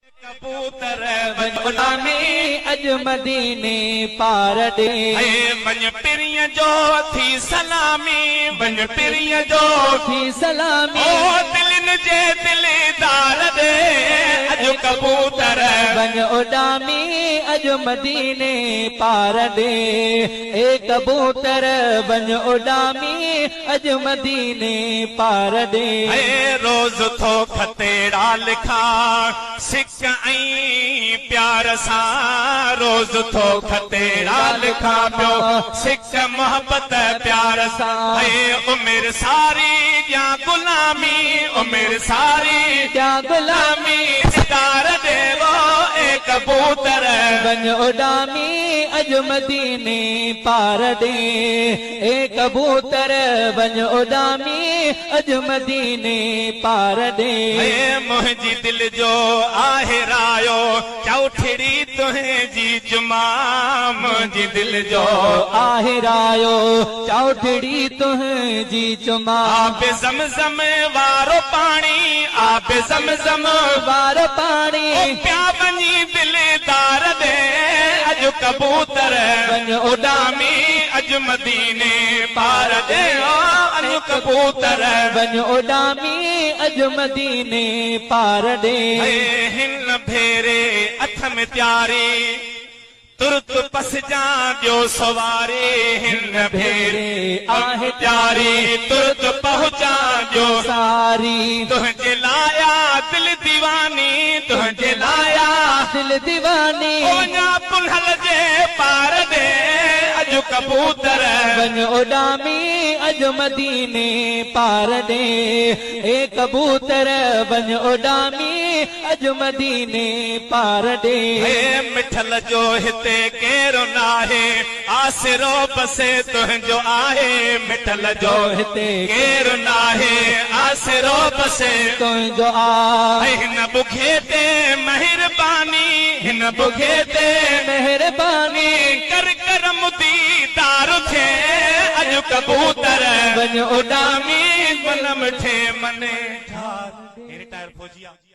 ڪبوتر وڃ اڏامي اڄ مديني پار ڏي. اي وڃ پرينء جو ٿي سلامي، وڃ پرينء جو ٿي سلامي. او دلين جي دلدار ڏي، اڄ ڪبوتر. وڃ اڏامي اڄ مديني پار ڏي. اي ڪبوتر وڃ اڏامي اڄ مديني پار ڏي. اي روز ٿو خطيڙا لکان سڪ ۽ پيار سان، روز ٿو خطيڙا لکان پيو سڪ محبت پيار سان. اي عمر ساري ڏيان غلامي، عمر ساري ڏيان غلامي. ديدار ڏي وو اي ڪبوتر. وڃ اڏامي اڄ مديني پار ڏي. اي ڪبوتر وڃ اڏامي اڄ مديني پار ڏي. اي منهنجي دل جو آهي رايو چوٺڙي تنهنجي چما، منهنجي دل جو آهي رايو چوٺڙي تنهنجي چما. آب زمزم وارو پاڻي، آب زمزم وارو پاڻي. او پيا وڃي دلدار ڏي، اڄ ڪبوتر وڃ اڏامي اڄ مديني پار ڏي، اڄ ڪبوتر وڃ اڏامي اڄ مديني پار ڏي. هن ڀيري اٿم تياري ترت پسجان ڏيو سواري، هن ڀيري آهي تياري ترت پهچان ڏيو ساري. تنهنجي لايا دل ديواني، تنهنجي لايا دل ديواني. وڃان پنهل جي پار ڏي، اڄ ڪبوتر وڃ اڏامي اڄ مديني پار ڏي. اي ڪبوتر وڃ اڏامي اڄ مديني پار ڏي. اي مٺل جو هتي ڪير ناهي، آسرو بسي تنهنجو آهي. مٺل جو هتي ڪير ناهي، آسرو بسي تنهنجو آ. هن بکي تي مهرباني، هن بکي تي مهرباني. ڪر ڪرم ديدار ٿئي، اڄ ڪبوتر وڃ اڏامي من مٺي مني ٺار. رٽائر فوجي آ.